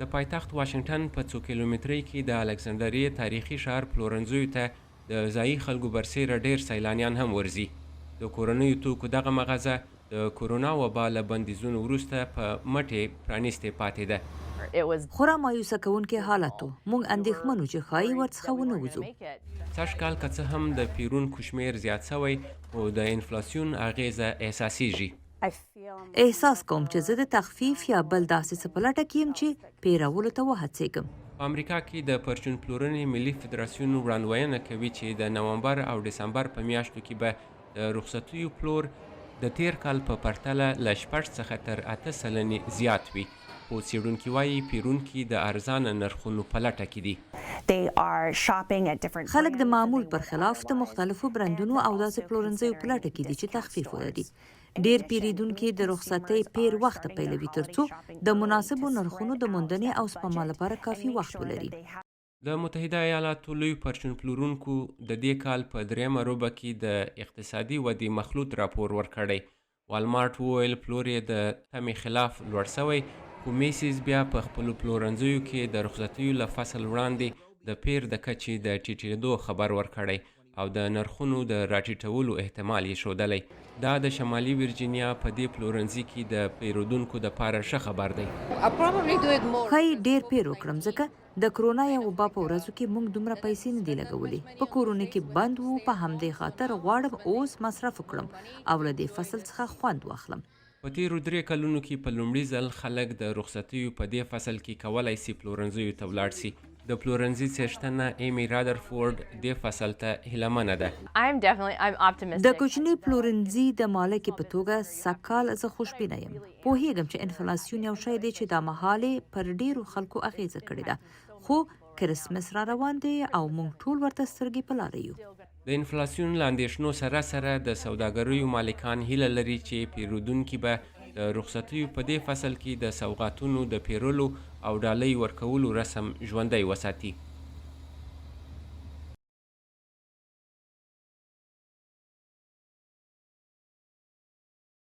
د پایتخت واشنګټن په څو کیلومترۍ کې د الکسندریې تاریخي ښار پلورنځیو ته د ځايي خلکو برسېره ډېر سیلانیان هم ورځي. د کورنیو توکو دغه مغازه د کورونا وبا له بندیزونو وروسته په مټې پرانیستې پاتې ده. خورا مایوسه کوونکی حالت و، موږ اندېښمن وو چې ښايي ورڅخه ونه وځو. سږ کال که څه هم د پېرونکو شمېر زیات شوی، خو د انفلاسیون اغېزه احساسېږي. احساس کوم چې زه د تخفیف یا بل داسې څه په لټه کې یم چې پیرولو ته وهڅېږم. په امریکا کې د پرچون پلورنې ملي فدراسیون وړاندوینه کوي چې د نومبر او ډسمبر په میاشتو کې به د رخصتیو پلور د تېر کال په پرتله له 6 څخه تر 8 سلنې زیات وي، خو څېړونکي وايي پېرونکي د ارزانه نرخونو په لټه کې دي. خلک د معمول پر خلاف د مختلفو برندونو او داسې پلورنځیو په لټه کې دي چې تخفیف ولري. ډېر پېرېدونکي د رخصتۍ پېر وخته پیلوي ترڅو د مناسبو نرخونو د موندنې او سپما لپاره کافي وخت ولري. د متحده ایالاتو لوی پرچون پلورونکو د دې کال په درېیمه ربع کې د اقتصادي ودې مخلوط راپور ورکړی. والمارټ وویل پلور یې د تمې خلاف لوړ شوی، خو میسیز بیا په خپلو پلورنځیو کې د رخصتیو له فصل وړاندې د پېر د کچې د ټیټېدو خبر ورکړی او د نرخونو د راټیټولو احتمال یې ښودلی. دا د شمالي ویرجینیا په دې پلورنځي کې د پیرودونکو دپاره ښه خبر دی. ښايي ډېر پېر وکړم، ځکه د کرونا یا وبا په ورځو کې موږ دومره پیسې نه دي لګولي. په کورونو کې بند وو، په همدې خاطر غواړم اوس مصرف وکړم او له دې فصل څخه خوند واخلم. په تېرو درې کلونو کې په لومړي ځل خلک د رخصتیو په دې فصل کې کولای سي پلورنځیو ته ولاړ سي. د پلورنځي څښتنه ایمي رادرفورډ دې فصل ته هیله منه ده. د کوچني پلورنځي د مالکې په توګه سږ کال زه خوشبینه یم. پوهېږم چې انفلاسیون یو شی دی چې دا مهال یې پر ډېرو خلکو اغېزه کړې ده، خو کرسمس را روان دی او موږ ټول ورته سترګې په لاره یو. د انفلاسیون له اندېښنو سره سره د سوداګریو مالکان هیله لري چې پېرودونکي به د رخصتیو په دې فصل کې د سوغاتونو د پېرلو او ډالۍ ورکولو رسم ژوندی وساتي.